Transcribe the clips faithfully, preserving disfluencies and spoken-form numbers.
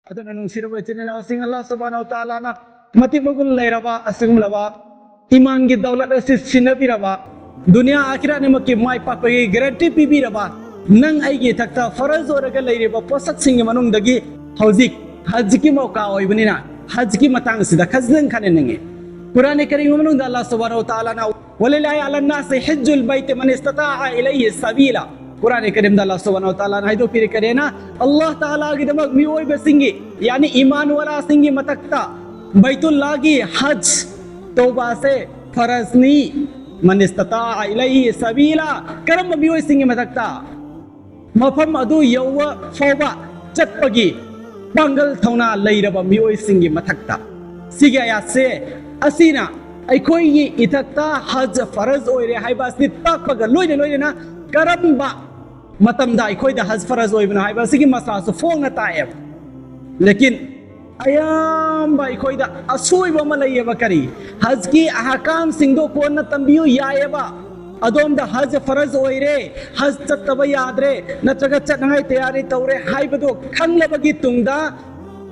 ꯑꯗꯨꯅ ꯅꯨꯡꯁꯤꯔꯕ ꯏꯆꯤꯟ ꯏꯅꯥꯎꯁꯤꯡ, ꯑꯜꯂꯥꯍ ꯁꯨꯕꯍꯥꯅꯍꯨ ꯋ ꯇꯥꯂꯥꯅ ꯃꯇꯤꯛ ꯃꯒꯨꯟ ꯂꯩꯔꯕ ꯑꯁꯤꯒꯨꯝꯂꯕ ꯏꯃꯥꯟꯒꯤ ꯗꯧꯂꯠ ꯑꯁꯤ ꯁꯤꯟꯅꯕꯤꯔꯕ, ꯗꯨꯅꯤꯌꯥ ꯑꯥꯈꯤꯔꯥꯠ ꯑꯅꯤꯃꯛꯀꯤ ꯃꯥꯏ ꯄꯥꯛꯄꯒꯤ ꯒꯥꯔꯦꯟꯇꯤ ꯄꯤꯕꯤꯔꯕ, ꯅꯪ ꯑꯩꯒꯤ ꯏꯊꯛꯇ ꯐꯔꯖ ꯑꯣꯏꯔꯒ ꯂꯩꯔꯤꯕ ꯄꯣꯠꯁꯛꯁꯤꯡꯒꯤ ꯃꯅꯨꯡꯗꯒꯤ ꯍꯧꯖꯤꯛ ꯍꯖꯀꯤ ꯃꯧꯀꯥ ꯑꯣꯏꯕꯅꯤꯅ, ꯍꯖꯀꯤ ꯃꯇꯥꯡꯁꯤꯗ ꯈꯖꯤꯛꯇꯪ ꯈꯟꯅꯅꯤꯡꯉꯤ꯫ ꯀꯨꯔꯥꯟ ꯀꯔꯤꯝꯒꯤ ꯃꯅꯨꯡꯗ ꯑꯜꯂꯥꯍ ꯁꯨꯕꯍꯥꯅꯍꯨ ꯋ ꯇꯥꯂꯥꯅ ولله على الناس حج البيت من استطاع إليه سبيلا. ꯀꯨꯔꯥꯟ ꯀꯔꯤꯝꯗ ꯑꯜꯂꯥꯍ ꯁꯨꯕꯍꯥꯅꯍꯨ ꯋ ꯇꯥꯂꯥꯅ ꯍꯥꯏꯗꯣꯛꯄꯤꯔꯤ ꯀꯔꯤꯅ, ꯑꯜꯂꯥꯍ ꯇꯥꯂꯥꯒꯤꯗꯃꯛ ꯃꯤꯑꯣꯏꯕꯁꯤꯡꯒꯤ, ꯌꯥꯅꯤ ꯏꯃꯥꯟ ꯋꯥꯂꯥꯁꯤꯡꯒꯤ ꯃꯊꯛꯇ ꯕꯩꯇꯨꯜꯂꯥꯒꯤ ꯍꯖ ꯇꯧꯕ ꯑꯁꯦ ꯐꯔꯖꯅꯤ, من استطاع إليه سبيلا, ꯀꯔꯝꯕ ꯃꯤꯑꯣꯏꯁꯤꯡꯒꯤ ꯃꯊꯛꯇ? ꯃꯐꯝ ꯑꯗꯨ ꯌꯧꯕ ꯐꯥꯎꯕ ꯆꯠꯄꯒꯤ ꯄꯥꯡꯒꯜ ꯊꯧꯅꯥ ꯂꯩꯔꯕ ꯃꯤꯑꯣꯏꯁꯤꯡꯒꯤ ꯃꯊꯛꯇ꯫ ꯁꯤꯒꯤ ꯑꯥꯌꯥꯠꯁꯦ ꯑꯁꯤꯅ ꯑꯩꯈꯣꯏꯒꯤ ꯏꯊꯛꯇ ꯍꯖ ꯐꯔꯖ ꯑꯣꯏꯔꯦ ꯍꯥꯏꯕ ꯑꯁꯤ ꯇꯥꯛꯄꯒ ꯂꯣꯏꯅ ꯂꯣꯏꯅꯅ ꯀꯔꯝꯕ ꯃꯇꯝꯗ ꯑꯩꯈꯣꯏꯗ ꯍꯖ ꯐꯔꯖ ꯑꯣꯏꯕꯅꯣ ꯍꯥꯏꯕ ꯑꯁꯤꯒꯤ ꯃꯁꯂꯥꯁꯨ ꯐꯣꯡꯅ ꯇꯥꯛꯑꯦꯕ꯫ ꯂꯦꯀꯤꯟ ꯑꯌꯥꯝꯕ ꯑꯩꯈꯣꯏꯗ ꯑꯁꯣꯏꯕ ꯑꯃ ꯂꯩꯌꯦꯕ꯫ ꯀꯔꯤ? ꯍꯖꯀꯤ ꯑꯍꯀꯥꯝꯁꯤꯡꯗꯣ ꯀꯣꯟꯅ ꯇꯝꯕꯤꯌꯨ ꯌꯥꯏꯌꯦꯕ꯫ ꯑꯗꯣꯝꯗ ꯍꯖ ꯐꯔꯖ ꯑꯣꯏꯔꯦ, ꯍꯖ ꯆꯠꯇꯕ ꯌꯥꯗ꯭ꯔꯦ, ꯅꯠꯇ꯭ꯔꯒ ꯆꯠꯅꯉꯥꯏ ꯇꯌꯥꯔꯤ ꯇꯧꯔꯦ ꯍꯥꯏꯕꯗꯣ ꯈꯪꯂꯕꯒꯤ ꯇꯨꯡꯗ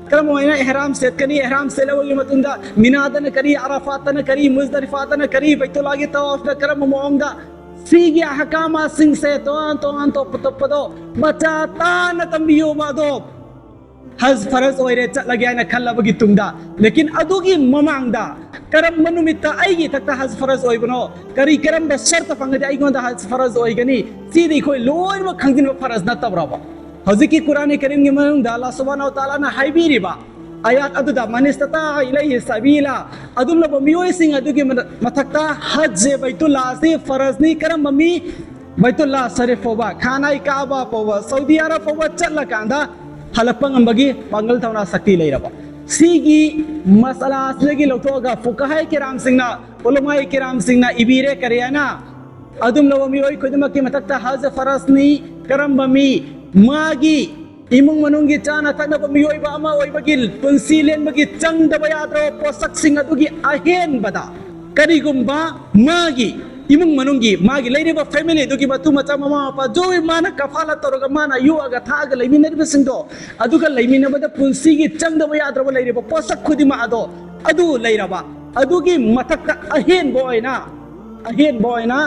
ꯀꯔꯝ ꯍꯥꯏꯅ ꯏꯍ꯭ꯔꯥꯝ ꯁꯦꯠꯀꯅꯤ, ꯏꯍ꯭ꯔꯥꯝ ꯁꯦꯠꯂꯕꯒꯤ ꯃꯇꯨꯡꯗ ꯃꯤꯅꯥꯗꯅ ꯀꯔꯤ, ꯑꯔꯥꯐꯥꯠꯇꯅ ꯀꯔꯤ, ꯃꯨꯖꯗꯂꯤꯐꯥꯗꯅ ꯀꯔꯤ, ꯕꯩꯇꯨꯜꯂꯥꯒꯤ ꯇꯋꯥꯐꯇ ꯀꯔꯝꯕ ꯃꯑꯣꯡꯗ, ꯁꯤꯒꯤ ꯑꯍꯀꯥꯃꯥꯁꯤꯡꯁꯦ ꯇꯣꯉꯥꯟ ꯇꯣꯉꯥꯟ ꯇꯣꯞ ꯇꯣꯞꯄꯗꯣ ꯃꯆꯥ ꯇꯥꯅ ꯇꯝꯕꯤꯌꯣꯕ꯫ ꯑꯗꯣ ꯍꯖ ꯐꯔꯖ ꯑꯣꯏꯔꯦ ꯆꯠꯂꯒꯦ ꯍꯥꯏꯅ ꯈꯜꯂꯕꯒꯤ ꯇꯨꯡꯗ, ꯂꯦꯀꯤꯟ ꯑꯗꯨꯒꯤ ꯃꯃꯥꯡꯗ ꯀꯔꯝꯕ ꯅꯨꯃꯤꯠꯇ ꯑꯩꯒꯤ ꯏꯊꯛꯇ ꯍꯖ ꯐꯔꯖ ꯑꯣꯏꯕꯅꯣ, ꯀꯔꯤ ꯀꯔꯝꯕ ꯁꯔꯇ ꯐꯪꯉꯗꯤ ꯑꯩꯉꯣꯟꯗ ꯍꯖ ꯐꯔꯖ ꯑꯣꯏꯒꯅꯤ, ꯁꯤꯗꯤ ꯑꯩꯈꯣꯏ ꯂꯣꯏꯅꯃꯛ ꯈꯪꯖꯤꯟꯕ ꯐꯔꯖ ꯅꯠꯇꯕ꯭ꯔꯕ? ꯍꯧꯖꯤꯛꯀꯤ ꯀꯨꯔꯥꯟ ꯀꯔꯤꯝꯒꯤ ꯃꯅꯨꯡꯗ ꯑꯜꯂꯥꯍ ꯁꯨꯕꯍꯥꯅꯍꯨ ꯋ ꯇꯥꯂꯥꯅ ꯍꯥꯏꯕꯤꯔꯤꯕ ꯑꯥꯌꯥꯠ ꯑꯗꯨꯗ من استطاع إليه سبيلا, ꯑꯗꯨꯝꯂꯕ ꯃꯤꯑꯣꯏꯁꯤꯡ ꯑꯗꯨꯒꯤ ꯃꯊꯛꯇ ꯍꯖ ꯕꯩꯇꯨꯜꯂꯥ ꯑꯁꯤ ꯐꯔꯖꯅꯤ꯫ ꯀꯔꯝꯕ ꯃꯤ? ꯕꯩꯇꯨꯜꯂꯥ ꯁꯔꯤꯐ ꯐꯥꯎꯕ, ꯈꯥꯅꯥꯏ ꯀꯥꯕꯥ ꯐꯥꯎꯕ, ꯁꯧꯗꯤ ꯑꯔꯕ ꯐꯥꯎꯕ ꯆꯠꯂꯀꯥꯟꯗ ꯍꯜꯂꯛꯄ ꯉꯝꯕꯒꯤ ꯄꯥꯡꯒꯜ ꯊꯧꯅꯥ ꯁꯛꯇꯤ ꯂꯩꯔꯕ꯫ ꯁꯤꯒꯤ ꯃꯁꯂꯥ ꯑꯁꯤꯗꯒꯤ ꯂꯧꯊꯣꯛꯑꯒ ꯐꯨꯀꯍꯥꯏ ꯀꯤꯔꯥꯝꯁꯤꯡꯅ, ꯎꯂꯃꯥꯏ ꯀꯤꯔꯥꯝꯁꯤꯡꯅ ꯏꯕꯤꯔꯦ ꯀꯔꯤ ꯍꯥꯏꯅ? ꯑꯗꯨꯝꯂꯕ ꯃꯤꯑꯣꯏ ꯈꯨꯗꯤꯡꯃꯛꯀꯤ ꯃꯊꯛꯇ ꯍꯖ ꯐꯔꯖꯅꯤ꯫ ꯀꯔꯝꯕ ꯃꯤ? ꯃꯥꯒꯤ ꯏꯃꯨꯡ ꯃꯅꯨꯡꯒꯤ ꯆꯥꯅ ꯊꯛꯅꯕ ꯃꯤꯑꯣꯏꯕ ꯑꯃ ꯑꯣꯏꯕꯒꯤ ꯄꯨꯟꯁꯤ ꯂꯦꯟꯕꯒꯤ ꯆꯪꯗꯕ ꯌꯥꯗ꯭ꯔꯕ ꯄꯣꯠꯁꯛꯁꯤꯡ ꯑꯗꯨꯒꯤ ꯑꯍꯦꯟꯕꯗ ꯀꯔꯤꯒꯨꯝꯕ ꯃꯥꯒꯤ ꯏꯃꯨꯡ ꯃꯅꯨꯡꯒꯤ ꯃꯥꯒꯤ ꯂꯩꯔꯤꯕ family ꯑꯗꯨꯒꯤ ꯃꯇꯨ ꯃꯆꯥ, ꯃꯃꯥ ꯃꯄꯥ, ꯖꯣꯏ ꯃꯥꯅ ꯀꯐꯥꯂ ꯇꯧꯔꯒ ꯃꯥꯅ ꯌꯣꯛꯑꯒ ꯊꯥꯛꯑꯒ ꯂꯩꯃꯤꯟꯅꯔꯤꯕꯁꯤꯡꯗꯣ, ꯑꯗꯨꯒ ꯂꯩꯃꯤꯟꯅꯕꯗ ꯄꯨꯟꯁꯤꯒꯤ ꯆꯪꯗꯕ ꯌꯥꯗ꯭ꯔꯕ ꯂꯩꯔꯤꯕ ꯄꯣꯠꯁꯛ ꯈꯨꯗꯤꯡꯃꯛ ꯑꯗꯣ, ꯑꯗꯨ ꯂꯩꯔꯕ, ꯑꯗꯨꯒꯤ ꯃꯊꯛꯇ ꯑꯍꯦꯟꯕ ꯑꯣꯏꯅ, ꯑꯍꯦꯟꯕ ꯑꯣꯏꯅ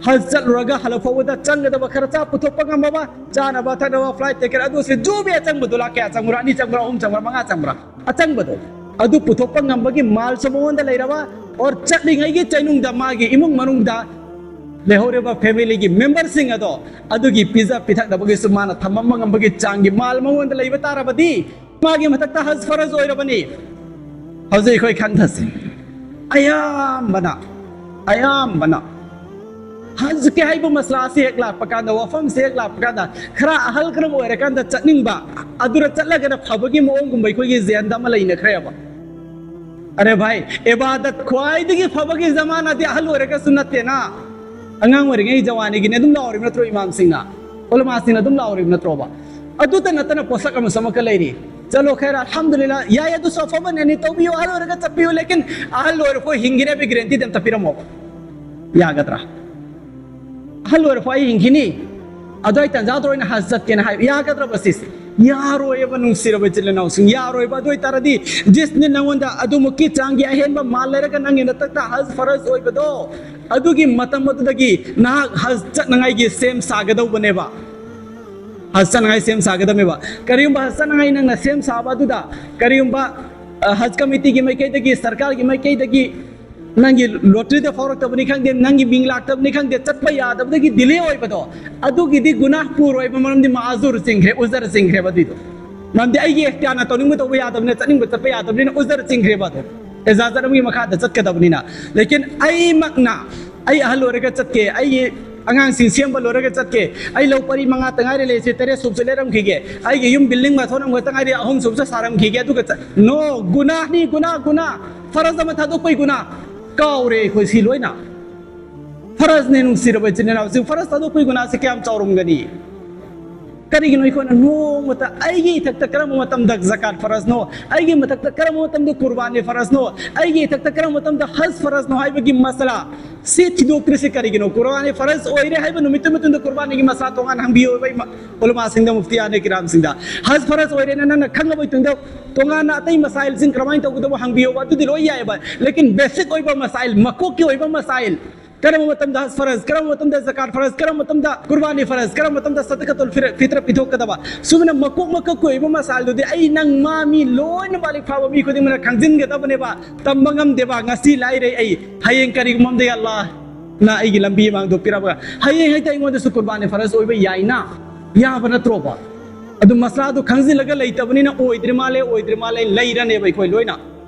ꯍꯖ ꯆꯠꯂꯨꯔꯒ ꯍꯜꯂꯛ ꯐꯥꯎꯕꯗ ꯆꯪꯒꯗꯕ ꯈꯔ ꯆꯥ ꯄꯨꯊꯣꯛꯄ ꯉꯝꯃꯕ, ꯆꯥꯅꯕ ꯊꯛꯅꯕ flight ticket, ꯑꯗꯨꯁꯨ ꯖꯨꯕꯤ ꯑꯆꯪꯕꯗꯨ ꯂꯥꯛ ꯀꯌꯥ ꯆꯪꯕ꯭ꯔꯥ? ꯑꯅꯤ ꯆꯪꯕ꯭ꯔꯥ, ꯑꯍꯨꯝ ꯆꯪꯕ꯭ꯔꯥ, ꯃꯉꯥ ꯆꯪꯕ꯭ꯔꯥ? ꯑꯆꯪꯕꯗꯣ, ꯑꯗꯨ ꯄꯨꯊꯣꯛꯄ ꯉꯝꯕꯒꯤ ꯃꯥꯜꯁꯨ ꯃꯉꯣꯟꯗ ꯂꯩꯔꯕ, or ꯆꯠꯂꯤꯉꯩꯒꯤ ꯆꯩꯅꯨꯡꯗ ꯃꯥꯒꯤ ꯏꯃꯨꯡ ꯃꯅꯨꯡꯗ ꯂꯩꯍꯧꯔꯤꯕ familyꯒꯤ memberꯁꯤꯡ ꯑꯗꯣ, ꯑꯗꯨꯒꯤ ꯄꯤꯖ ꯄꯤꯊꯛꯅꯕꯒꯤꯁꯨ ꯃꯥꯅ ꯊꯝꯃꯝꯕ ꯉꯝꯕꯒꯤ ꯆꯥꯡꯒꯤ ꯃꯥꯜ ꯃꯉꯣꯟꯗ ꯂꯩꯕ ꯇꯥꯔꯕꯗꯤ, ꯃꯥꯒꯤ ꯃꯊꯛꯇ ꯍꯖ ꯐꯔꯖ ꯑꯣꯏꯔꯕꯅꯤ꯫ ꯍꯧꯖꯤꯛ ꯑꯩꯈꯣꯏ ꯈꯟꯊꯁꯤ꯫ ꯑꯌꯥꯝꯕꯅ, ꯑꯌꯥꯝꯕꯅ ꯍꯖꯀꯤ ꯍꯥꯏꯕ ꯃꯁꯂꯥꯁꯤ ꯍꯦꯛ ꯂꯥꯛꯄ ꯀꯥꯟꯗ, ꯋꯥꯐꯝꯁꯤ ꯍꯦꯛ ꯂꯥꯛꯄ ꯀꯥꯟꯗ, ꯈꯔ ꯑꯍꯜ ꯈꯔ ꯑꯣꯏꯔꯀꯥꯟꯗ ꯆꯠꯅꯤꯡꯕ, ꯑꯗꯨꯗ ꯆꯠꯂꯒꯅ ꯐꯕꯒꯤ ꯃꯑꯣꯡꯒꯨꯝꯕ ꯑꯩꯈꯣꯏꯒꯤ ꯖꯦꯟꯗ ꯑꯃ ꯂꯩꯅꯈ꯭ꯔꯦꯕ꯫ ꯑꯔꯦ ꯚꯥꯏ, ꯏꯕꯥꯗꯠ ꯈ꯭ꯋꯥꯏꯗꯒꯤ ꯐꯕꯒꯤ ꯖꯃꯥꯅꯥꯗꯤ ꯑꯍꯜ ꯑꯣꯏꯔꯒꯁꯨ ꯅꯠꯇꯦꯅ꯫ ꯑꯉꯥꯡ ꯑꯣꯏꯔꯤꯉꯩ ꯖꯋꯥꯅꯤꯒꯤꯅꯦ ꯑꯗꯨꯝ ꯂꯥꯎꯔꯤꯕ ꯅꯠꯇ꯭ꯔꯣ ꯏꯃꯥꯝꯁꯤꯡꯅ? ꯎꯂꯃꯥꯁꯤꯡꯅ ꯑꯗꯨꯝ ꯂꯥꯎꯔꯤꯕ ꯅꯠꯇ꯭ꯔꯣꯕ? ꯑꯗꯨꯇ ꯅꯠꯇꯅ ꯄꯣꯠꯁꯛ ꯑꯃꯁꯨ ꯑꯃꯨꯛꯀ ꯂꯩꯔꯤ꯫ ꯆꯂꯣ ꯈꯩꯔ, ꯑꯜꯍꯝꯗꯨꯂꯤꯜꯂꯥ, ꯌꯥꯏ, ꯑꯗꯨꯁꯨ ꯑꯐꯕꯅꯦ, ꯇꯧꯕꯤꯌꯨ, ꯑꯍꯜ ꯑꯣꯏꯔꯒ ꯆꯠꯄꯤꯌꯨ, ꯂꯦꯀꯤꯟ ꯑꯍꯜ ꯑꯣꯏꯔꯐꯥꯎ ꯍꯤꯡꯒꯅꯤ ꯍꯥꯏꯕꯒꯤ guarantee ꯗꯤ ꯑꯝꯇ ꯄꯤꯔꯝꯃꯣꯕ꯫ ꯌꯥꯒꯗ꯭ꯔꯥ? ꯑꯍꯜ ꯑꯣꯏꯔꯐꯥꯎ ꯑꯩ ꯍꯤꯡꯈꯤꯅꯤ, ꯑꯗꯨꯋꯥꯏ ꯇꯟꯖꯥꯗ ꯑꯣꯏꯅ ꯍꯖ ꯆꯠꯀꯦꯅ ꯍꯥꯏ, ꯌꯥꯒꯗ꯭ꯔꯕ ꯁꯤꯁꯦ? ꯌꯥꯔꯣꯏꯕ, ꯅꯨꯡꯁꯤꯔꯕ ꯏꯆꯤꯜ ꯏꯅꯥꯎꯁꯤꯡ, ꯌꯥꯔꯣꯏꯕ꯫ ꯑꯗꯨ ꯑꯣꯏꯇꯥꯔꯗꯤ ꯖꯤꯁꯅ ꯅꯪꯉꯣꯟꯗ ꯑꯗꯨꯃꯛꯀꯤ ꯆꯥꯡꯒꯤ ꯑꯍꯦꯟꯕ ꯃꯥꯜ ꯂꯩꯔꯒ ꯅꯪꯒꯤ ꯅꯊꯛꯇ ꯍꯖ ꯐꯔꯖ ꯑꯣꯏꯕꯗꯣ, ꯑꯗꯨꯒꯤ ꯃꯇꯝ ꯑꯗꯨꯗꯒꯤ ꯅꯍꯥꯛ ꯍꯖ ꯆꯠꯅꯉꯥꯏꯒꯤ ꯁꯦꯝ ꯁꯥꯒꯗꯧꯕꯅꯦꯕ꯫ ꯍꯖ ꯆꯠꯅꯉꯥꯏ ꯁꯦꯝ ꯁꯥꯒꯗꯕꯅꯦꯕ꯫ ꯀꯔꯤꯒꯨꯝꯕ ꯍꯖ ꯆꯠꯅꯉꯥꯏ ꯅꯪꯅ ꯁꯦꯝ ꯁꯥꯕ ꯑꯗꯨꯗ, ꯀꯔꯤꯒꯨꯝꯕ, ꯑ, ꯍꯖ ꯀꯃꯤꯇꯤꯒꯤ ꯃꯥꯏꯀꯩꯗꯒꯤ, ꯁꯔꯀꯥꯔꯒꯤ ꯃꯥꯏꯀꯩꯗꯒꯤ ꯅꯪꯒꯤ lottery ꯗ ꯐꯥꯎꯔꯛꯇꯕꯅꯤ ꯈꯪꯗꯦ, ꯅꯪꯒꯤ ꯃꯤꯡ ꯂꯥꯛꯇꯕꯅꯤ ꯈꯪꯗꯦ, ꯆꯠꯄ ꯌꯥꯗꯕꯗꯒꯤ delay ꯑꯣꯏꯕꯗꯣ, ꯑꯗꯨꯒꯤꯗꯤ ꯒꯨꯅꯥꯍ ꯄꯨꯔꯣꯏꯕ, ꯃꯔꯝꯗꯤ ꯃꯥꯖꯨꯔ ꯆꯤꯡꯈ꯭ꯔꯦ, ꯎꯖꯔ ꯆꯤꯡꯈ꯭ꯔꯦꯕ ꯑꯗꯨꯏꯗꯣ꯫ ꯃꯔꯝꯗꯤ ꯑꯩꯒꯤ ꯏꯈꯇꯤꯌꯥꯔꯅ ꯇꯧꯅꯤꯡꯕ ꯇꯧꯕ ꯌꯥꯗꯕꯅꯤꯅ, ꯆꯠꯅꯤꯡꯕ ꯆꯠꯄ ꯌꯥꯗꯕꯅꯤꯅ, ꯎꯖꯔ ꯆꯤꯡꯈ꯭ꯔꯦꯕ ꯑꯗꯣ꯫ ꯏꯖꯥꯖꯠ ꯑꯃꯒꯤ ꯃꯈꯥꯗ ꯆꯠꯀꯗꯕꯅꯤꯅ꯫ ꯂꯦꯀꯤꯟ ꯑꯩꯃꯛꯅ, ꯑꯩ ꯑꯍꯜ ꯑꯣꯏꯔꯒ ꯆꯠꯀꯦ, ꯑꯩꯒꯤ ꯑꯉꯥꯡꯁꯤꯡ ꯁꯦꯝꯕ ꯂꯣꯏꯔꯒ ꯆꯠꯀꯦ, ꯑꯩ ꯂꯧ ꯄꯔꯤ ꯃꯉꯥ ꯇ ꯉꯥꯏꯔꯦ ꯂꯩꯁꯦ, ꯇꯔꯦꯠ ꯁꯨꯕꯁꯨ ꯂꯩꯔꯝꯈꯤꯒꯦ, ꯑꯩꯒꯤ ꯌꯨꯝ building ꯃꯊꯣꯟ ꯑꯃꯈꯛꯇ ꯉꯥꯏꯔꯦ, ꯑꯍꯨꯝ ꯁꯨꯕꯁꯨ ꯁꯥꯔꯝꯈꯤꯒꯦ, ꯑꯗꯨꯒ ꯆꯠ-, no, ꯒꯨꯅꯥꯍꯅꯤ, ꯒꯨꯅꯥꯍ, ꯒꯨꯅꯥꯍ꯫ ꯐꯔꯖ ꯑꯃ ꯊꯥꯗꯣꯛꯄꯩ ꯒꯨꯅꯥꯍ꯫ ꯀꯥꯎꯔꯦ ꯑꯩꯈꯣꯏ ꯁꯤ ꯂꯣꯏꯅ꯫ ꯐꯔꯖꯅꯦ, ꯅꯨꯡꯁꯤꯔꯕ ꯏꯆꯤꯟ ꯏꯅꯥꯎꯁꯤꯡ, ꯐꯔꯖ ꯊꯥꯗꯣꯛꯄꯩ ꯒꯨꯅꯥꯍꯁꯦ ꯀꯌꯥꯝ ꯆꯥꯎꯔꯝꯒꯅꯤ? ꯀꯔꯤꯒꯤꯅꯣ ꯑꯩꯈꯣꯏꯅ ꯅꯣꯡꯃꯇ ꯑꯩꯒꯤ ꯏꯊꯛꯇ ꯀꯔꯝꯕ ꯃꯇꯝꯗ ꯖꯀꯥꯠ ꯐꯔꯖꯅꯣ, ꯑꯩꯒꯤ ꯃꯊꯛꯇ ꯀꯔꯝꯕ ꯃꯇꯝꯗ ꯀꯨꯔꯕꯥꯅꯤ ꯐꯔꯖꯅꯣ, ꯑꯩꯒꯤ ꯏꯊꯛꯇ ꯀꯔꯝꯕ ꯃꯇꯝꯗ ꯍꯖ ꯐꯔꯖꯅꯣ ꯍꯥꯏꯕꯒꯤ ꯃꯁꯂꯥ ꯁꯤ ꯊꯤꯗꯣꯛꯇ꯭ꯔꯤꯁꯤ ꯀꯔꯤꯒꯤꯅꯣ? ꯀꯨꯔꯕꯥꯅꯤ ꯐꯔꯖ ꯑꯣꯏꯔꯦ ꯍꯥꯏꯕ ꯅꯨꯃꯤꯠꯇꯨ ꯃꯇꯨꯡꯗ ꯀꯨꯔꯕꯥꯅꯤꯒꯤ ꯃꯁꯂꯥ ꯇꯣꯉꯥꯟꯅ ꯍꯪꯕꯤꯌꯣꯕ ꯏꯃꯥ-, ꯎꯂꯃꯥꯁꯤꯡꯗ, ꯃꯨꯐꯇꯤꯌꯥꯅꯦ ꯀꯤꯔꯥꯝꯁꯤꯡꯗ꯫ ꯍꯖ ꯐꯔꯖ ꯑꯣꯏꯔꯦꯅ ꯅꯪꯅ ꯈꯪꯉꯕ ꯃꯇꯨꯡꯗ ꯇꯣꯉꯥꯟꯅ ꯑꯇꯩ ꯃꯁꯥꯏꯜꯁꯤꯡ ꯀꯔꯝꯍꯥꯏꯅ ꯇꯧꯒꯗꯕ ꯍꯪꯕꯤꯌꯣꯕ, ꯑꯗꯨꯗꯤ ꯂꯣꯏ ꯌꯥꯏꯑꯕ꯫ ꯂꯦꯀꯤꯟ ꯕꯦꯁꯤꯛ ꯑꯣꯏꯕ ꯃꯁꯥꯏꯜ, ꯃꯀꯣꯛꯀꯤ ꯑꯣꯏꯕ ꯃꯁꯥꯏꯜ, ꯀꯔꯝꯕ ꯃꯇꯝꯗ ꯍꯖ ꯐꯔꯖ, ꯀꯔꯝꯕ ꯃꯇꯝꯗ ꯖꯀꯥꯠ ꯐꯔꯖ, ꯀꯔꯝꯕ ꯃꯇꯝꯗ ꯀꯨꯔꯕꯥꯅꯤ ꯐꯔꯖ, ꯀꯔꯝꯕ ꯃꯇꯝꯗ ꯁꯗꯀꯥꯇꯨꯜ ꯐꯤꯔ-, ꯐꯤꯇ꯭ꯔ ꯄꯤꯊꯣꯛꯀꯗꯕ, ꯁꯨꯃꯥꯏꯅ ꯃꯀꯣꯛ ꯃꯀꯛꯀꯤ ꯑꯣꯏꯕ ꯃꯁꯥꯏꯜꯗꯨꯗꯤ ꯑꯩ, ꯅꯪ, ꯃꯥ, ꯃꯤ ꯂꯣꯏꯅ ꯕꯥꯂꯤꯛ ꯐꯥꯕ ꯃꯤ ꯈꯨꯗꯤꯡꯃꯛꯅ ꯈꯪꯖꯤꯟꯒꯗꯕꯅꯦꯕ꯫ ꯇꯝꯕ ꯉꯝꯗꯦꯕ, ꯉꯁꯤ ꯂꯥꯏꯔꯩ ꯑꯩ, ꯍꯌꯦꯡ ꯀꯔꯤꯒꯨꯝꯕ ꯑꯃꯗꯒꯤ ꯑꯜꯂꯥꯍꯅ ꯑꯩꯒꯤ ꯂꯝꯕꯤ ꯃꯥꯡꯗꯣꯛꯄꯤꯔꯕ, ꯍꯌꯦꯡ ꯍꯦꯛꯇ ꯑꯩꯉꯣꯟꯗꯁꯨ ꯀꯨꯔꯕꯥꯅꯤ ꯐꯔꯖ ꯑꯣꯏꯕ ꯌꯥꯏꯅ, ꯌꯥꯕ ꯅꯠꯇ꯭ꯔꯣꯕ? ꯑꯗꯨ ꯃꯁꯂꯥꯗꯨ ꯈꯪꯖꯤꯜꯂꯒ ꯂꯩꯇꯕꯅꯤꯅ ꯑꯣꯏꯗ꯭ꯔꯤ ꯃꯥꯜꯂꯦ, ꯑꯣꯏꯗ꯭ꯔꯤ ꯃꯥꯜꯂꯦ ꯂꯩꯔꯅꯦꯕ ꯑꯩꯈꯣꯏ ꯂꯣꯏꯅ꯫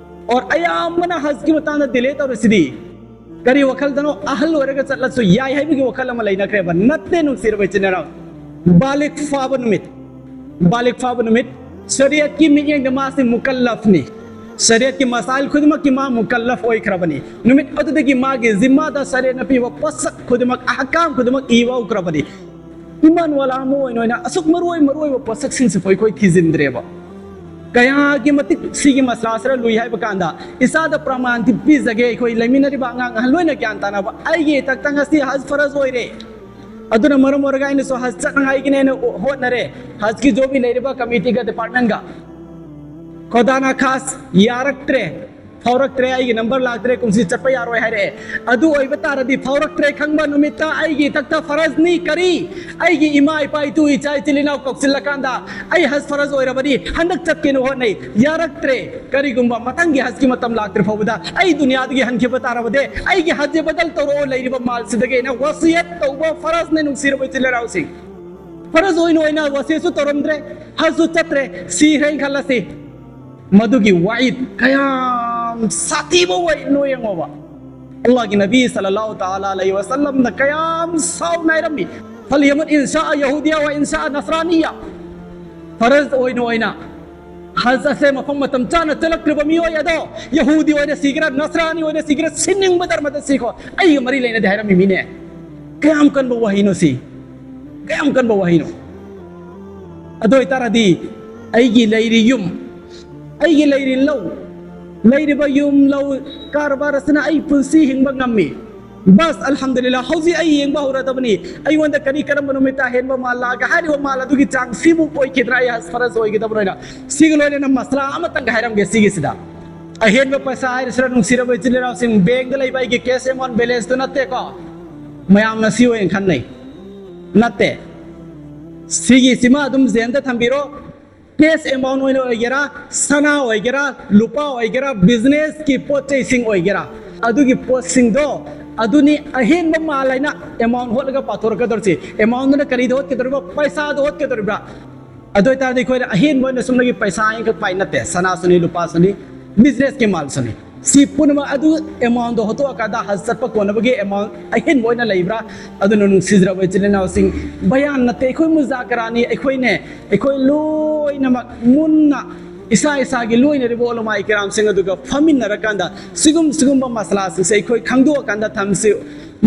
ꯑꯣꯔ ꯑꯌꯥꯝꯕꯅ ꯍꯖꯀꯤ ꯃꯇꯥꯡꯗ ꯗꯤꯂꯦ ꯇꯧꯔꯤꯁꯤꯗꯤ ꯀꯔꯤ ꯋꯥꯈꯜꯗꯅꯣ? ꯑꯍꯜ ꯑꯣꯏꯔꯒ ꯆꯠꯂꯁꯨ ꯌꯥꯏ ꯍꯥꯏꯕꯒꯤ ꯋꯥꯈꯜ ꯑꯃ ꯂꯩꯅꯈ꯭ꯔꯦꯕ꯫ ꯅꯠꯇꯦ, ꯅꯨꯡꯁꯤꯔꯕ ꯏꯆꯤꯟ ꯏꯅꯥꯎ, ꯕꯥꯂꯤꯛ ꯐꯥꯕ ꯅꯨꯃꯤꯠ, ꯕꯥꯂꯤꯛ ꯐꯥꯕ ꯅꯨꯃꯤꯠ ꯁꯔꯤꯌꯠꯀꯤ ꯃꯤꯠꯌꯦꯡꯗ ꯃꯥꯁꯤ ꯃꯨꯀꯜꯂꯐꯅꯤ꯫ ꯁꯔꯤꯌꯠꯀꯤ ꯃꯁꯥꯏꯜ ꯈꯨꯗꯤꯡꯃꯛꯀꯤ ꯃꯥ ꯃꯨꯀꯜꯂꯐ ꯑꯣꯏꯈ꯭ꯔꯕꯅꯤ꯫ ꯅꯨꯃꯤꯠ ꯑꯗꯨꯗꯒꯤ ꯃꯥꯒꯤ ꯖꯤꯝꯃꯥꯗ ꯁꯔꯤꯌꯠꯅ ꯄꯤꯕ ꯄꯣꯠꯁꯛ ꯈꯨꯗꯤꯡꯃꯛ, ꯑꯍꯀꯥꯝ ꯈꯨꯗꯤꯡꯃꯛ ꯏꯕ ꯍꯧꯈ꯭ꯔꯕꯅꯤ꯫ ꯏꯃꯥꯟ ꯋꯥꯂꯥ ꯑꯃ ꯑꯣꯏꯅ ꯑꯣꯏꯅ ꯑꯁꯨꯛ ꯃꯔꯨ ꯑꯣꯏ, ꯃꯔꯨ ꯑꯣꯏꯕ ꯄꯣꯠꯁꯛꯁꯤꯡꯁꯤꯕꯨ ꯑꯩꯈꯣꯏ ꯊꯤꯖꯤꯟꯗ꯭ꯔꯦꯕ꯫ ꯀꯌꯥꯒꯤ ꯃꯇꯤꯛ ꯁꯤꯒꯤ ꯃꯁꯂꯥꯁꯤꯗ ꯂꯨꯏ ꯍꯥꯏꯕ ꯀꯥꯟꯗ ꯏꯁꯥꯗ ꯄ꯭ꯔꯃꯥꯟꯗꯤ ꯄꯤꯖꯒꯦ꯫ ꯑꯩꯈꯣꯏ ꯂꯩꯃꯤꯟꯅꯔꯤꯕ ꯑꯉꯥꯡ ꯑꯍꯜ ꯂꯣꯏꯅ ꯒ꯭ꯌꯥꯟ ꯇꯥꯅꯕ, ꯑꯩꯒꯤ ꯏꯊꯛꯇ ꯉꯁꯤ ꯍꯖ ꯐꯔꯖ ꯑꯣꯏꯔꯦ꯫ ꯑꯗꯨꯅ ꯃꯔꯝ ꯑꯣꯏꯔꯒ ꯑꯩꯅꯁꯨ ꯍꯖ ꯆꯠꯅꯉꯥꯏꯒꯤꯅꯦꯅ ꯍꯣꯠꯅꯔꯦ꯫ ꯍꯖꯀꯤ ꯖꯣꯕꯤ ꯂꯩꯔꯤꯕ ꯀꯃꯤꯇꯤꯒ ꯗꯤꯄꯥꯔꯠꯃꯦꯟꯒ꯫ ꯈꯣꯗꯥꯅ ꯈꯥꯁ ꯌꯥꯔꯛꯇ꯭ꯔꯦ, ꯐꯥꯎꯔꯛꯇ꯭ꯔꯦ, ꯑꯩꯒꯤ ꯅꯝꯕꯔ ꯂꯥꯛꯇ꯭ꯔꯦ, ꯀꯨꯝꯁꯤ ꯆꯠꯄ ꯌꯥꯔꯣꯏ ꯍꯥꯏꯔꯛꯑꯦ꯫ ꯑꯗꯨ ꯑꯣꯏꯕ ꯇꯥꯔꯗꯤ ꯐꯥꯎꯔꯛꯇ꯭ꯔꯦ ꯈꯪꯕ ꯅꯨꯃꯤꯠꯇ ꯑꯩꯒꯤ ꯏꯊꯛꯇ ꯐꯔꯖꯅꯤ꯫ ꯀꯔꯤ? ꯑꯩꯒꯤ ꯏꯃꯥ ꯏꯄꯥ ꯏꯇꯨ ꯏꯆꯥ ꯏꯆꯤꯜ ꯏꯅꯥꯎ ꯀꯧꯁꯤꯜꯂꯀꯥꯟꯗ ꯑꯩ ꯍꯖ ꯐꯔꯖ ꯑꯣꯏꯔꯕꯅꯤ, ꯍꯟꯗꯛ ꯆꯠꯀꯦꯅ ꯍꯣꯠꯅꯩ, ꯌꯥꯔꯛꯇ꯭ꯔꯦ꯫ ꯀꯔꯤꯒꯨꯝꯕ ꯃꯊꯪꯒꯤ ꯍꯖꯀꯤ ꯃꯇꯝ ꯂꯥꯛꯇ꯭ꯔꯤ ꯐꯥꯎꯕꯗ ꯑꯩ ꯗꯨꯅꯤꯌꯥꯗꯒꯤ ꯍꯟꯈꯤꯕ ꯇꯥꯔꯕꯗꯤ ꯑꯩꯒꯤ ꯍꯖ ꯕꯗꯜ ꯇꯧꯔꯛꯑꯣ, ꯂꯩꯔꯤꯕ ꯃꯥꯜꯁꯤꯗꯒꯤ ꯑꯩꯅ ꯋꯁꯤꯌꯠ ꯇꯧꯕ ꯐꯔꯖꯅꯤ, ꯅꯨꯡꯁꯤꯔꯕ ꯏꯆꯤꯜ ꯏꯅꯥꯎꯁꯤꯡ꯫ ꯐꯔꯖ ꯑꯣꯏꯅ ꯑꯣꯏꯅ ꯋꯁꯤꯌꯠꯁꯨ ꯇꯧꯔꯝꯗ꯭ꯔꯦ, ꯍꯖꯁꯨ ꯆꯠꯇ꯭ꯔꯦ, ꯁꯤꯈ꯭ꯔꯦꯅ ꯈꯜꯂꯁꯤ꯫ ꯃꯗꯨꯒꯤ ꯋꯥꯏꯗ ꯀꯌꯥꯝ ꯁꯥꯊꯤꯕ ꯋꯥꯏꯗꯅꯣ ꯌꯦꯡꯉꯣꯕ꯫ ꯑꯜꯂꯥꯍꯒꯤ ꯅꯕꯤ ꯁꯜꯂꯜꯂꯥꯍꯨ ꯇꯥꯂꯥ ꯑꯂꯩꯍꯤ ꯋꯁꯜꯂꯝꯅ ꯀꯌꯥꯝ ꯁꯥꯎꯅ ꯍꯥꯏꯔꯝꯃꯤ, "ꯐꯜꯌꯃꯨꯠ ꯏꯟꯁꯥ ꯌꯍꯨꯗꯤꯌꯥ ꯋ ꯏꯟꯁꯥ ꯅꯁꯔꯥꯅꯤꯌꯥ"꯫ ꯐꯔꯖ ꯑꯣꯏꯅ ꯑꯣꯏꯅ ꯍꯖ ꯑꯁꯦ ꯃꯐꯝ ꯃꯇꯝ ꯆꯥꯅ ꯆꯠꯂꯛꯇ꯭ꯔꯤꯕ ꯃꯤꯑꯣꯏ ꯑꯗꯣ, ꯌꯍꯨꯗꯤ ꯑꯣꯏꯅ ꯁꯤꯒꯦꯔꯥ, ꯅꯁꯔꯥꯅꯤ ꯑꯣꯏꯅ ꯁꯤꯒꯦꯔꯥ, ꯁꯤꯅꯤꯡꯕ ꯙꯔꯃꯗ ꯁꯤꯈꯣ, ꯑꯩꯒ ꯃꯔꯤ ꯂꯩꯅꯗꯦ ꯍꯥꯏꯔꯝꯃꯤ ꯃꯤꯅꯦ꯫ ꯀꯌꯥꯝ ꯀꯟꯕ ꯋꯥꯍꯩꯅꯣ ꯁꯤ? ꯀꯌꯥꯝ ꯀꯟꯕ ꯋꯥꯍꯩꯅꯣ? ꯑꯗꯨ ꯑꯣꯏꯇꯥꯔꯗꯤ ꯑꯩꯒꯤ ꯂꯩꯔꯤ ꯌꯨꯝ, ꯑꯩꯒꯤ ꯂꯩꯔꯤ ꯂꯧ, ꯂꯩꯔꯤꯕ ꯌꯨꯝ, ꯂꯧ, ꯀꯔꯕꯥꯔ ꯑꯁꯤꯅ ꯑꯩ ꯄꯨꯟꯁꯤ ꯍꯤꯡꯕ ꯉꯝꯃꯤ꯫ ꯕꯁ, ꯑꯜꯍꯝꯗꯨꯂꯤꯜꯂꯥ, ꯍꯧꯖꯤꯛ ꯑꯩ ꯌꯦꯡꯕ ꯍꯧꯔꯗꯕꯅꯤ꯫ ꯑꯩꯉꯣꯟꯗ ꯀꯔꯤ ꯀꯔꯝꯕ ꯅꯨꯃꯤꯠꯇ ꯑꯍꯦꯟꯕ ꯃꯥꯜ ꯂꯥꯛꯑꯒ ꯍꯥꯏꯔꯤꯕ ꯃꯥꯜ ꯑꯗꯨꯒꯤ ꯆꯥꯡ ꯁꯤꯃꯨꯛ ꯑꯣꯏꯈꯤꯗ꯭ꯔꯥ ꯑꯩ ꯍꯖ ꯐꯔꯖ ꯑꯣꯏꯒꯗꯕꯅꯣ ꯍꯥꯏꯅ꯫ ꯁꯤꯒ ꯂꯣꯏꯅꯅ ꯃꯁꯂꯥ ꯑꯃꯇꯪꯒ ꯍꯥꯏꯔꯝꯒꯦ ꯁꯤꯒꯤꯁꯤꯗ꯫ ꯑꯍꯦꯟꯕ ꯄꯩꯁꯥ ꯍꯥꯏꯔꯤꯁꯤꯅ, ꯅꯨꯡꯁꯤꯔꯕ ꯏꯆꯤꯜ ꯏꯅꯥꯎꯁꯤꯡ, ꯕꯦꯡꯗ ꯂꯩꯕ ꯑꯩꯒꯤ ꯀꯦꯁ ꯑꯦꯃꯥꯎꯟ ꯕꯦꯂꯦꯟꯁꯇꯨ ꯅꯠꯇꯦꯀꯣ꯫ ꯃꯌꯥꯝꯅ ꯁꯤ ꯑꯣꯏꯅ ꯈꯟꯅꯩ꯫ ꯅꯠꯇꯦ꯫ ꯁꯤꯒꯤꯁꯤꯃ ꯑꯗꯨꯝ ꯖꯦꯟꯗ ꯊꯝꯕꯤꯔꯣ꯫ ꯀꯦꯁ ꯑꯦꯃꯥꯎꯟ ꯑꯣꯏꯅ ꯑꯣꯏꯒꯦꯔꯥ, ꯁꯅꯥ ꯑꯣꯏꯒꯦꯔꯥ, ꯂꯨꯄꯥ ꯑꯣꯏꯒꯦꯔꯥ, ꯕꯤꯖꯤꯅꯦꯁꯀꯤ ꯄꯣꯠ ꯆꯩꯁꯤꯡ ꯑꯣꯏꯒꯦꯔꯥ, ꯑꯗꯨꯒꯤ ꯄꯣꯠꯁꯤꯡꯗꯣ ꯑꯗꯨꯅꯤ ꯑꯍꯦꯟꯕ ꯃꯥꯜ ꯍꯥꯏꯅ ꯑꯦꯃꯥꯎꯟ ꯍꯣꯠꯂꯒ ꯄꯥꯊꯣꯔꯛꯀꯗꯧꯔꯤꯁꯤ꯫ ꯑꯦꯃꯥꯎꯟꯗꯨꯅ ꯀꯔꯤꯗ ꯍꯣꯠꯀꯗꯧꯔꯤꯕ? ꯄꯩꯁꯥꯗ ꯍꯣꯠꯀꯗꯧꯔꯤꯕ꯭ꯔꯥ? ꯑꯗꯨ ꯑꯣꯏꯇꯥꯔꯗꯤ ꯑꯩꯈꯣꯏꯅ ꯑꯍꯦꯟꯕ ꯑꯣꯏꯅ ꯆꯨꯝꯅꯒꯤ ꯄꯩꯁꯥ ꯑꯃꯈꯛ ꯄꯥꯏ ꯅꯠꯇꯦ, ꯁꯅꯥꯁꯨꯅꯤ, ꯂꯨꯄꯥꯁꯨꯅꯤ, ꯕꯤꯖꯤꯅꯦꯁꯀꯤ ꯃꯥꯜꯁꯨꯅꯤ꯫ ꯁꯤ ꯄꯨꯝꯅꯃꯛ ꯑꯗꯨ ꯑꯦꯃꯥꯎꯟꯗꯣ ꯍꯣꯠꯇꯣꯛꯑꯀꯥꯟꯗ ꯍꯖ ꯆꯠꯄ ꯀꯣꯟꯅꯕꯒꯤ ꯑꯦꯃꯥꯎꯟ ꯑꯍꯦꯟꯕ ꯑꯣꯏꯅ ꯂꯩꯕ꯭ꯔꯥ? ꯑꯗꯨꯅ ꯅꯨꯡꯁꯤꯖꯔꯕ ꯏꯆꯤꯜ ꯏꯅꯥꯎꯁꯤꯡ, ꯕꯌꯥꯟ ꯅꯠꯇꯦ, ꯑꯩꯈꯣꯏ ꯃꯨꯖꯥꯀꯔꯥꯅꯤ, ꯑꯩꯈꯣꯏꯅꯦ, ꯑꯩꯈꯣꯏ ꯂꯣꯏꯅꯃꯛ ꯃꯨꯟꯅ ꯏꯁꯥ ꯏꯁꯥꯒꯤ ꯂꯣꯏꯅꯔꯤꯕ ꯎꯂꯃꯥ ꯏꯀꯔꯥꯝꯁꯤꯡ ꯑꯗꯨꯒ ꯐꯝꯃꯤꯟꯅꯔꯀꯥꯟꯗ ꯁꯤꯒꯨꯝ ꯁꯤꯒꯨꯝꯕ ꯃꯁꯂꯥꯁꯤꯡꯁꯦ ꯑꯩꯈꯣꯏ ꯈꯪꯗꯣꯛꯑꯀꯥꯟꯗ ꯊꯝꯁꯤ꯫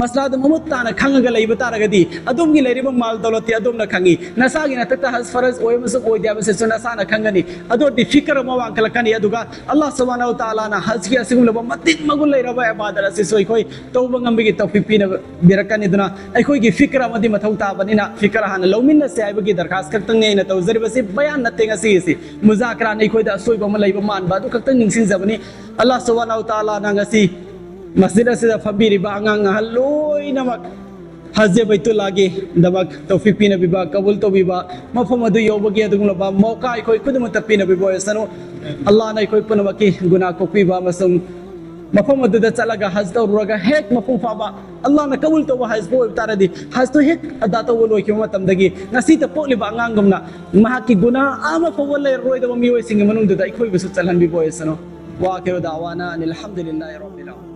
ꯃꯁꯂꯥꯗꯨ ꯃꯃꯨꯠ ꯇꯥꯅ ꯈꯪꯉꯒ ꯂꯩꯕ ꯇꯥꯔꯒꯗꯤ ꯑꯗꯣꯝꯒꯤ ꯂꯩꯔꯤꯕ ꯃꯥꯜ ꯗꯧꯂꯠꯇꯤ ꯑꯗꯣꯝꯅ ꯈꯪꯉꯤ꯫ ꯅꯁꯥꯒꯤ ꯅꯊꯛꯇ ꯍꯖ ꯐꯔꯖ ꯑꯣꯏ ꯑꯃꯁꯨꯡ ꯑꯣꯏꯗꯦ ꯍꯥꯏꯕꯁꯤꯁꯨ ꯅꯁꯥꯅ ꯈꯪꯒꯅꯤ꯫ ꯑꯗꯨ ꯑꯣꯏꯔꯗꯤ ꯐꯤꯀꯔ ꯑꯃ ꯋꯥꯡꯈꯠꯂꯛꯀꯅꯤ꯫ ꯑꯗꯨꯒ ꯑꯜꯂꯥꯍ ꯁꯨꯕꯍꯥꯅꯍꯨ ꯋ ꯇꯥꯂꯥꯅ ꯍꯖꯀꯤ ꯑꯁꯤꯒꯨꯝꯂꯕ ꯃꯇꯤꯛ ꯃꯒꯨꯟ ꯂꯩꯔꯕ ꯏꯕꯥꯗꯠ ꯑꯁꯤꯁꯨ ꯑꯩꯈꯣꯏ ꯇꯧꯕ ꯉꯝꯕꯒꯤ ꯇꯧꯐꯤꯛ ꯄꯤꯅꯕꯤꯔꯛꯀꯅꯤ꯫ ꯑꯗꯨꯅ ꯑꯩꯈꯣꯏꯒꯤ ꯐꯤꯀꯔ ꯑꯃꯗꯤ ꯃꯊꯧ ꯇꯥꯕꯅꯤꯅ ꯐꯤꯀꯔ ꯍꯥꯟꯅ ꯂꯧꯃꯤꯟꯅꯁꯦ ꯍꯥꯏꯕꯒꯤ ꯗꯔꯈꯥꯁ ꯈꯛꯇꯪꯅꯤ ꯑꯩꯅ ꯇꯧꯖꯔꯤꯕꯁꯤ꯫ ꯕꯌꯥꯟ ꯅꯠꯇꯦ ꯉꯁꯤꯒꯤꯁꯤ꯫ ꯃꯨꯖꯥꯀꯔꯥꯅ ꯑꯩꯈꯣꯏꯗ ꯑꯁꯣꯏꯕ ꯑꯃ ꯂꯩꯕ ꯃꯥꯟꯕ ꯑꯗꯨ ꯈꯛꯇꯪ ꯅꯤꯡꯁꯤꯡꯖꯕꯅꯤ꯫ ꯑꯜꯂꯥꯍ ꯁꯨꯕꯍꯥꯅꯍꯨ ꯋ ꯇꯥꯂꯥꯅ ꯉꯁꯤ ꯃꯁꯖꯤꯗ ꯑꯁꯤꯗ ꯐꯝꯕꯤꯔꯤꯕ ꯑꯉꯥꯡ ꯑꯍꯜ ꯂꯣꯏꯅꯃꯛ ꯍꯖ ꯕꯩꯇꯨꯜꯂꯥꯒꯤꯗꯃꯛ ꯇꯧꯐꯤꯛ ꯄꯤꯅꯕꯤꯕ, ꯀꯕꯨꯜ ꯇꯧꯕꯤꯕ, ꯃꯐꯝ ꯑꯗꯨ ꯌꯧꯕꯒꯤ ꯑꯗꯨꯒꯨꯝꯂꯕ ꯃꯧꯀꯥ ꯑꯩꯈꯣꯏ ꯈꯨꯗꯤꯡꯃꯛꯇ ꯄꯤꯅꯕꯤꯕ ꯑꯣꯏꯁꯅꯨ꯫ ꯑꯜꯂꯥꯍꯅ ꯑꯩꯈꯣꯏ ꯄꯨꯝꯅꯃꯛꯀꯤ ꯒꯨꯅꯥ ꯀꯣꯛꯄꯤꯕ ꯑꯃꯁꯨꯡ ꯃꯐꯝ ꯑꯗꯨꯗ ꯆꯠꯂꯒ ꯍꯖ ꯇꯧꯔꯨꯔꯒ ꯍꯦꯛ ꯃꯄꯨꯡ ꯐꯥꯕ ꯑꯜꯂꯥꯍꯅ ꯀꯕꯨꯜ ꯇꯧꯕ ꯍꯖꯄꯨ ꯑꯣꯏꯕ ꯇꯥꯔꯗꯤ, ꯍꯖꯇꯨ ꯍꯦꯛ ꯑꯗꯥ ꯇꯧꯕ ꯂꯣꯏꯈꯤꯕ ꯃꯇꯝꯗꯒꯤ ꯉꯁꯤꯇ ꯄꯣꯛꯂꯤꯕ ꯑꯉꯥꯡꯒꯨꯝꯅ ꯃꯍꯥꯛꯀꯤ ꯒꯨꯅꯥ ꯑꯃ ꯐꯥꯎꯕ ꯂꯩꯔꯔꯣꯏꯗꯕ ꯃꯤꯑꯣꯏꯁꯤꯡꯒꯤ ꯃꯅꯨꯡꯗꯨꯗ ꯑꯩꯈꯣꯏꯕꯨꯁꯨ ꯆꯜꯍꯟꯕꯤꯕ ꯑꯣꯏꯁꯅꯨ꯫ وآخر دعوانا أن الحمد لله رب العالمين.